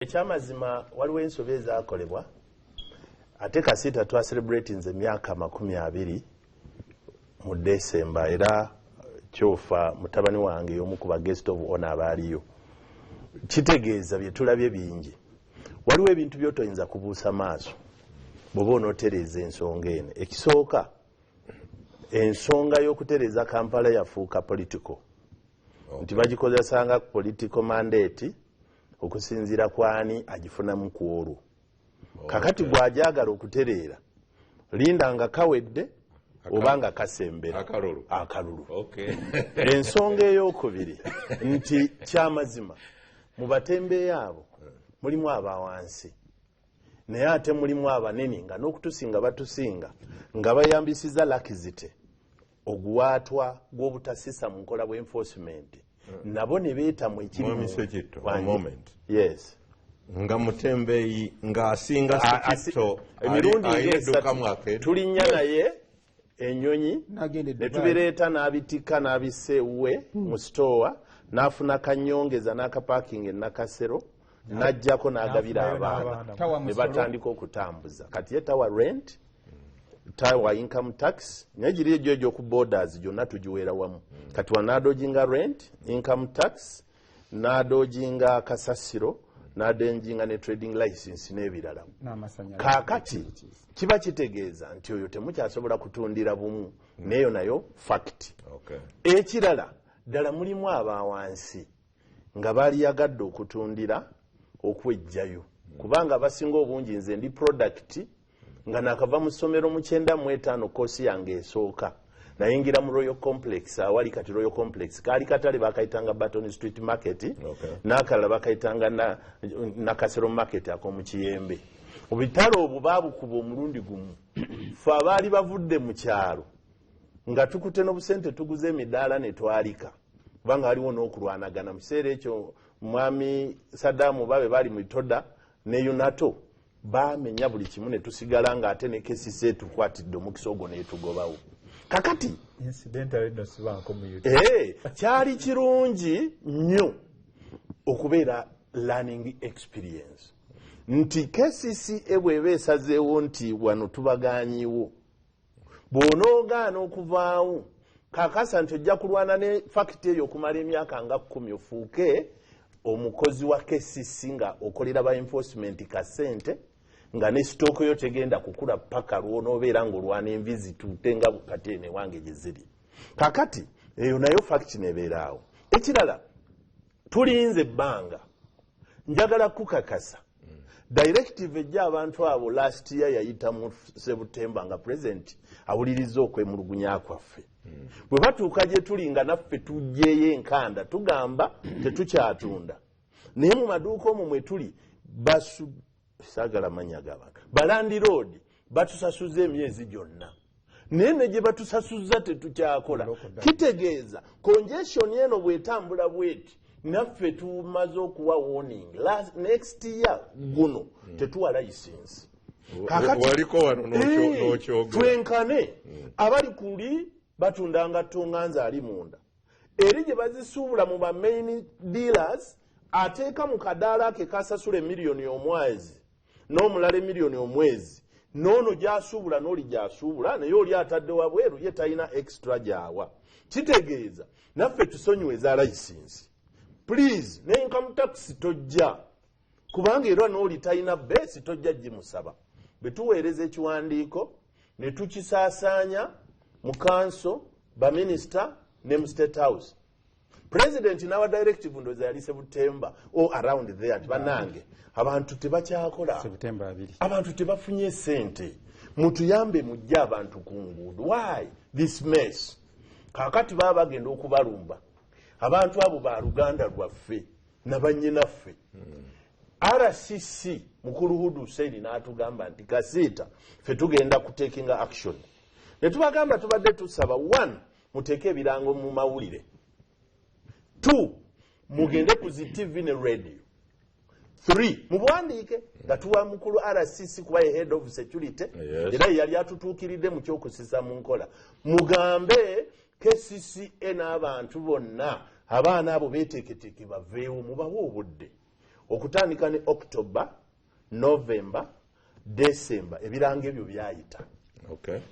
Ekyamazima, waliwo ensobi ezakolebwa. Ate Kasiita twacelebratinze emyaka 20 mu December, era kyofa mutabani wange y'omu ku ba guest of honor abaaliyo. Kitegeeza bye tulabye bingi. Waliwo ebintu byotoyinza kubuusa maaso bw'oba onootereeza ensonga eno. Ekisooka, ensonga y'okutereeza Kampala yafuuka political, nti bagikozesanga political mandate okusinziira kwani agifunamu ku olwo. Kakati gwajagala okutereera, linda nga kawedde oba nga kasembera. Akalulu. Akalulu. Ensonga eyokubiri nti kyamazima mu batembeeyi abo mulimu abawansi, naye ate mulimu abanene nga n'okutusinga batusinga, nga bayambisiza laxity, oguwaatwa gw'obutasisa mu nkola bwa enforcement, nabo ne beetamu ekiri. Mwami Sekitto, a moment. Yes. Nga mutembeeyi ng'asinga Sekitto emirundi alina edduuka ng'esatu. Mwake. Tulinnya naye enyonyi N'agenda e ne Dubai. tubireeta, n'abitikka, n'abissa ewuwe mu sitoowa, n'afuna kanyongeza n'akaparking e Nakasero, n'ajjako n'agabira N'afunayo abaana. n'abaana. Tawa Ne musolo. batandika okutambuza. Kati ye tawa rent, tawa income tax, naye giri egyo egyoku borders gyonna tugiweera wamu. Kati wanadodginga rent, income tax, nadodginga kasasiro, nadodginga ne trading license n'ebirala. N'amasanyalaze. Kaakati kiba kitegeeza nti oyo temukyasobola kutundira bumu, neyo nayo fact. Ekirala ddala, mulimu abawansi nga baaliyagadde okutundira okwejjayo, kubanga abasinga obungi, nze ndi product nga nakava mu ssomero mu 95, koosi yange esooka nayingira mu Royal Complex. Awali kati Royal Complex kaali katale bakayitanga Baton Street Market, n'akalala bakayitanga Nakasero Market ak'omukiyembe. Obutale obwo baabukuba omulundi gumu. Fe abaali bavudde mu kyalo nga tukute n'obusente, tuguze emidaala ne twalika, kubanga waliwo n'okulwanagana mu kiseera ekyo. Mwami Sadaamu babe baali mu Itoda ne UNATO, bamenya buli kimu ne tusigala nga ate ne KCC etukwatidde omukisa ogwo netugobawo. Kakati Incidentally no, sibanko mu YouTube. Kyali kirungi nnyo okubeera learning experience nti KCCA bw'eba esazeewo nti wano tubaganyiwo, bw'onoogaana okuvaawo, kakasa nti ojja kulwana ne fact eyo okumala emyaka nga 10, ofuuke omukozi wa KCC nga okolera ba enforcement kasente, nga ne stock yo tegenda kukula paka lwonoobeera ng'olwana envi zituute nga kati eno ewange gye ziri. Kakati eyo nayo fact nebeeraawo. Ekirala, tulinze ebbanga. Njagala kukakasa, directive ejja abantu abo last year yayita mu September, nga president awuliriza okwemulugunya kwaffe. Bwe batuuka gye tuli nga naffe tugyeyo enkanda, tugamba tetukyatunda, naye mu maduuka omwo mwe tuli basu, saagala manya g'abantu, balandlord batusasuza emyezi gyonna, naye ne gye batusasuza tetukyakola. Kitegeeza congestion eno bwetambula bweti, naffe tumaze okuwa warning. Next year guno tetuwa license. Waliko wano n'okyogera. Twenkane abali kuli batunda ngatto nga nze ali munda eri gye bazisuubula mu ba main dealers, ateeka mu kadaala ke kasasula emiliyoni omwezi, n'omulala emiliyoni omwezi, n'ono gyasuubula n'oli gyasuubula, naye oli atadde wabweru ye talina extra gyawa. Kitegeeza naffe tusonyiwe eza license please, ne income tax tojja, kubanga era n'oli talina base, tojja gimusaba. Bwe tuweereza ekiwandiiko ne tukisaasaanya mu kanso, baminisita ne mu State House, president n'awa directive, ndowooza yali September or around there, nti bannange abantu tebakyakola. September 2. Abantu tebafunye sente, mutuyambe mujje abantu ku nguudo. Why this mess? Kakati baba bagenda okubalumba abantu abo ba luganda lwaffe nabanyinaffe. RCC mukulu Hudu Hussein n'atugamba nti Kasiita, ffe tugenda kutakinga action. Ne tubagamba tubadde tusaba, one, muteeke ebirango mu mawulire, two, mugende ku zi TV ne radio, three, mubuwandiike nga tuwa mukulu RCC, kuba ye head of security. Era ye yali atutuukiridde mu kyokusisa mu nkola. Mugambe KCCA n'abantu bonna, abaana abo beteeketeeke baveewo, mubawe obudde. Okutandika ne October, November, December, ebirango ebyo byayita.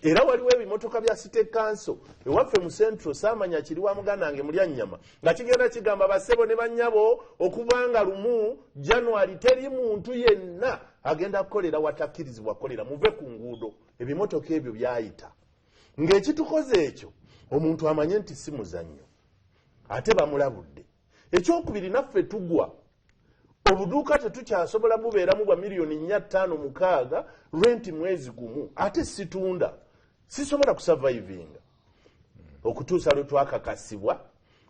Era waliwo ebimotoka bya City Council ewaffe mu Central, saamanya kiri wa muganda wange mulya nnyama, nga kigenda kigamba bassebo ne bannyabo, okubanga 1 January teri muntu yenna agenda kukolera watakkirizibwa kukolera, muve ku nguudo. Ebimotoka ebyo byayita. Ng'ekitukoze ekyo omuntu amanye nti si muzannyo, ate bamulabudde. Ekyokubiri, naffe tugwa obuduuka tetukyasobola bubeeramu bwa miliyoni 4, 5, 6 renti mwezi gumu, ate situunda, sisobola kusurvivinga okutuusa lwe twakakasibwa.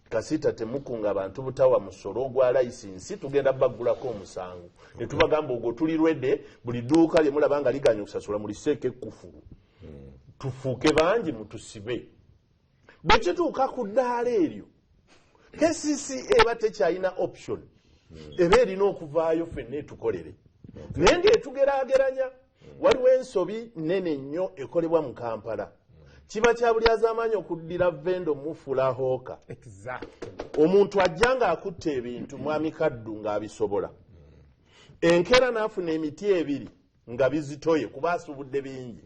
Kasita temukunga abantu butawa musolo ogwa layisinsi, tugenda baggulako omusango. Ne tubagamba ogwo tuli ready, buli dduuka lye mulaba nga liganye okusasula muliseeko ekkufulu, tufuuke bangi mutusibe. Bwe kituuka ku ddaala eryo, KCCA eba tekyalina option, eba erina okuvaayo ffenna etukolere. Naye ng'etugeraageranya, waliwo ensobi nnene nnyo ekolebwa mu Kampala. Kiba kya bulyazaamaanyi okuddira vendor mufuula hawker. Omuntu ajja ng'akutta ebintu, mwami Kaddu, ng'abisobola. Enkeera n'afuna emiti ebiri nga bizitoye kuba asubudde bingi,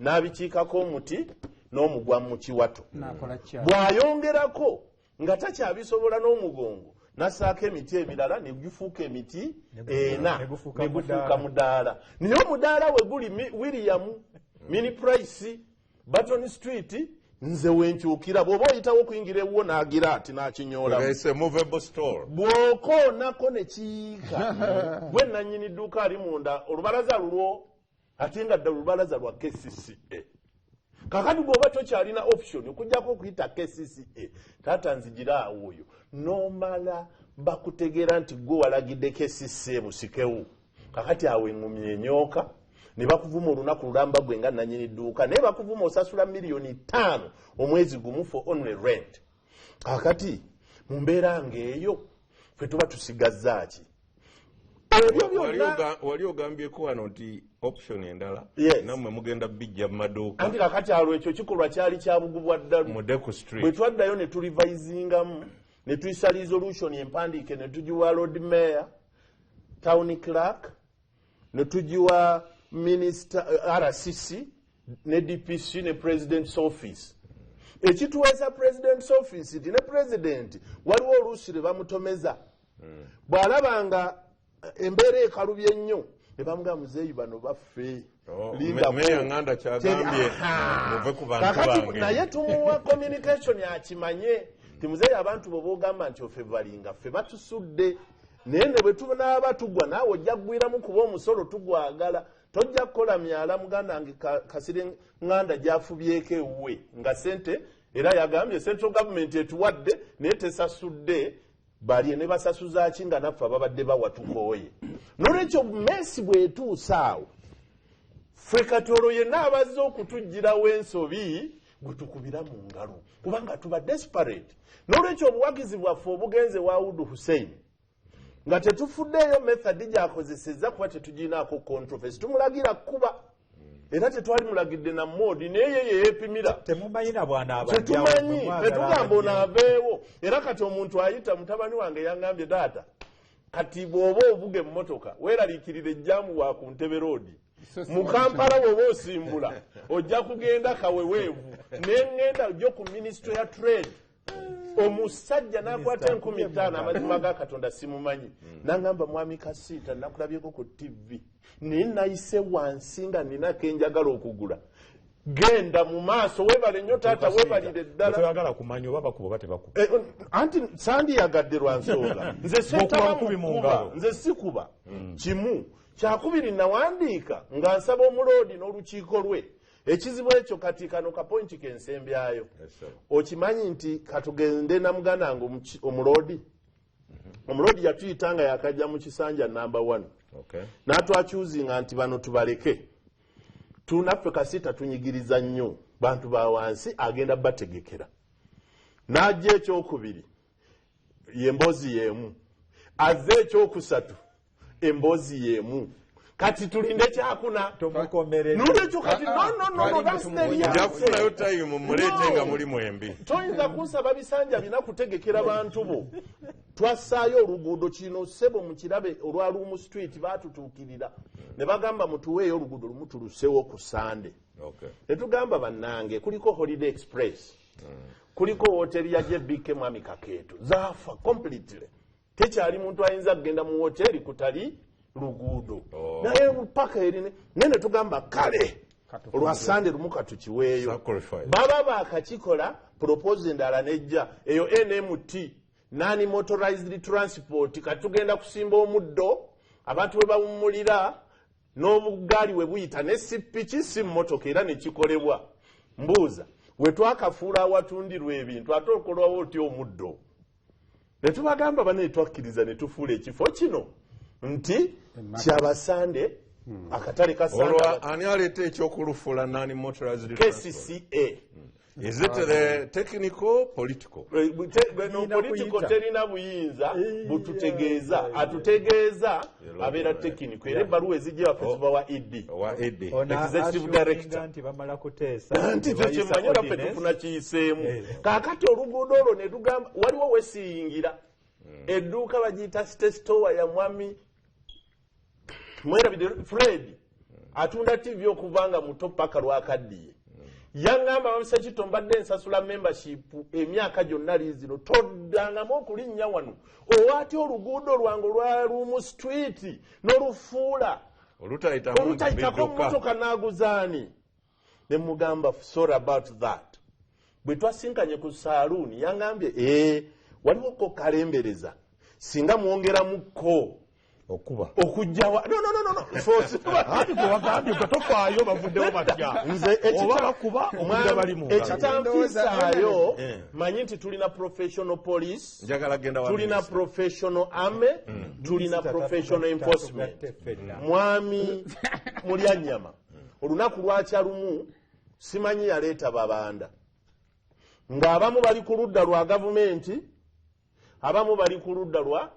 n'abikiikako omuti n'omugwa mu kiwato. N'akola kya? Bw'ayongerako nga takyabisobola n'omugongo, nassaako emiti emirala ne gifuuka emiti ena, Ne gufuuka ne gufuuka mudaala. mudaala. Naye omudaala we guli William, Mini Price, Barton Street, nze wenkyukira. Bw'oba oyitawo okuyingira ewuwo n'agira ati n'akinyoolamu. It's a movable store. Bw'okoonako ne kiyiika, gwe nannyini dduuka ali munda, olubalaza lulwo, ate nga ddala olubalaza lwa KCCA. Kakati bw'oba tokyalina option okuggyako okuyita KCCA, taata nzigira awo oyo n'omala bakutegeera nti gwe walagidde KCCA busikewo. Kakati awo eŋŋumi enyooka ne bakuvuma olunaku lulamba gwe nga nannyini dduuka, naye bakuvuma osasula miliyoni 5 omwezi gumu for only rent. Kakati mu mbeera ng'eyo ffe tuba tusigazza ki? Ebyo byonna Wali ogambyeko wano nti option endala Yes. nammwe mugenda bijja mu maduuka. Anti kakati alwo ekyo kikolwa kyali kya bugubwa ddalu. Mudde ku street. Bwe twaddayo ne turevisingamu ne tuyisa resolution empandiike ne tugiwa Lord Mayor, Town Clerk, ne tugiwa Minister, RCC ne DPC ne President's Office. Ekituweesa President's Office nti ne President waliwo oluusi lwe bamutomeza, bw'alaba nga embeera ekalubye ennyo ne bamugamba, muzeeyi bano baffe. Oh, Lindako. Meya Nganda kyagambye, Aha. muve ku bantu Kakati bange. naye tumuwa communication akimanye ti muzeeyi abantu bwe boogamba nti ofe balinga ffe batusudde, naye ne bwe tunaaba tugwa naawe ojja kugwiramu kuba omusolo tugwagala, tojja kukola myala. Muganda wange Kasire Nganda gyafubyeko ewuwe nga sente, era yagambye central government etuwadde naye tesasudde balye ne basasuza ki nga naffe ababadde bawa tukooye. Nolwekyo mess bw'etuusa awo, ffe kati olwo yenna abazze okutuggyirawo ensobi gwe tukubira mu ngalo, kubanga tuba desperate. Nolwekyo obuwagizi bwaffe obugenze wa Awudu Hussein nga tetufuddeeyo method gyakozesezza kuba tetuginaako controversy, tumulagira kuba era tetwali mulagidde na mode, naye ye yeepimira. Temumanyi na bw'anaabajjawo, Tetumanyi. mwe mwagala Tetugamba ono abajjawo. aveewo. Era kati omuntu ayita mutabani wange yaŋŋambye, taata, kati bw'oba ovuga emmotoka weeraliikirira ejjaamu wa ku Ntebe Road. So si Mu Kampala bw'oba osimbula ojja kugenda kaweweevu. Neŋŋenda ojja ku Ministry ya Trade, omusajja n'akwata 5,000, amazima ga Katonda simumanyi, n'aŋŋamba, mwami Kasiita, nakulabyeko ku TV, naye nayise wansi nga nina kenjagala okugula, genda mu maaso. Weebale nnyo taata, weebalire ddala. Toyagala kumanya oba bakuba oba tebakuba. Anti sandiyagadde lwa nsonga nze sentaba Bw'okuba nkubi mu mukuba ngalo. Nze sikuba. Kimu kyakubiri, nawandiika nga nsaba omuloodi n'olukiiko lwe ekizibu ekyo. Kati kano kapointi kensembyayo. Yes, sir. Okimanyi nti katugende na muganda wange omuloodi, omuloodi yatuyita nga yakajja mu kisanja namba 1, n'atwakyuzinga nti bano tubaleke, tunaffe Kasita tunyigiriza nnyo bantu ba wansi, agenda bategekera. N'ajja ekyokubiri, yemboozi y'emu, azze ekyokusatu, emboozi y'emu. Kati tulinde kyakuna. Tomukomerera. Nolwekyo kati no, that's the Nja reality. kufunayo time muleete nga muli mwembi. Toyinza kunsaba bisanja bina kutegekera bantu bo. Twassaayo oluguudo kino ssebo mukirabe olwa Luumu Street, baatutuukirira ne bagamba mutuweeyo oluguudo lumu tulusewo ku Sande. Netugamba bannange kuliko Holiday Express, kuliko woteri ya JBK Mwami Kakeeto, zaafa completely, tekyali muntu ayinza kugenda mu woteri kutali luguudo. Naye paka eri naye netugamba kale olwa Sande lumu katukiweeyo. Sacrifice. Baba bakakikola, propose endala nejja eyo NMT, non motorized transport. Katugenda kusimba omuddo abantu we bawummulira n'obugaali we buyita ne si piki si mmotoka, era nekikolebwa. Mbuuza, we twakafuula awatundirwa ebintu ate okolwawo otya omuddo? Ne tubagamba bane twakkiriza ne tufuula ekifo kino nti kyabasande, akatale ka Olwa Sande. ani aleeta ekyokulufuula non motorized transport? KCCA. Is it the technical, political? No, political terina buyinza bututegeeza. Atutegeeza abeera technical, era ebbaluwa ezijja waffe ziba wa ED. Owa ED. Ono Executive assuminga director. nti bamala kuteesa Nti ne bayisa kyekyemanyi era ffe ordinance. tufuna kiyiseemu. Kaakati oluguudo olwo ne tugamba waliwo wesiyingira edduuka bagiyita State Store ya mwami mwerabidde Fred, atunda TV okuva nga muto paka lwakaddiye. Yaŋŋamba, "Bamisa Kito, mbadde nsasula membership emyaka gyonna liizino, toddangamu okulinnya wano. Owaatya oluguudo lwange olwa Luumu Street n'olufuula olutayitamu olutayitako bidduka." Mmotoka n'aguzaani? Ne mugamba, "Sorry about that." Bwe twasinkanye ku saaluuni yaŋŋambye, "Ee, waliwo ko kalembereza singa mwongeramukko Okuba okujjawa." No, no, no, no, no. Anti gwe wagambye gwe tofaayo bavuddewo batya Nze oba bakuba okujja bali mu ngalo. Ekitanfiisaayo, Eh. manyi nti tulina professional police, Njagala genda wa tulina minister. professional army, tulina Minisita professional enforcement. tatugatte ffenna. Mwami Mulyanyama, olunaku lwakya lumu simanyi yaleeta babanda ng'abamu bali ku ludda lwa gavumenti, abamu bali ku ludda lwa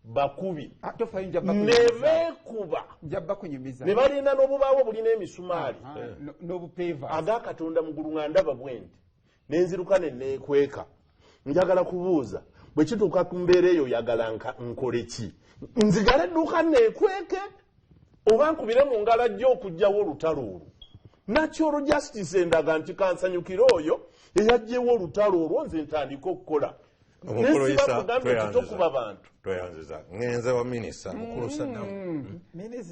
bakubi. Ah, tofayo, nja Ne bakunyumiza. beekuba. Nja bakunyumiza. Ne balina n'obubaawo bulina emisumaali. Ah, n'obupeva. Agakatonda mugulu nga ndaba bwe nti nenziruka ne neekweka. Njagala kubuuza, bwe kituuka ku mbeera eyo oyagala nkole ki? Nzigale edduuka neekweke oba nkubire mu ngalo ajja okuggyawo olutalo olwo? Natural justice endaga nti kansanyukire oyo eyajjewo olutalo olwo, nze ntandike okukola. Omukulu Nesiba Isa, kugambye nti tweyanziza. tokuba bantu. Tweyanziza, ŋŋenze wa minisita mukulu Saddamu. Minisita.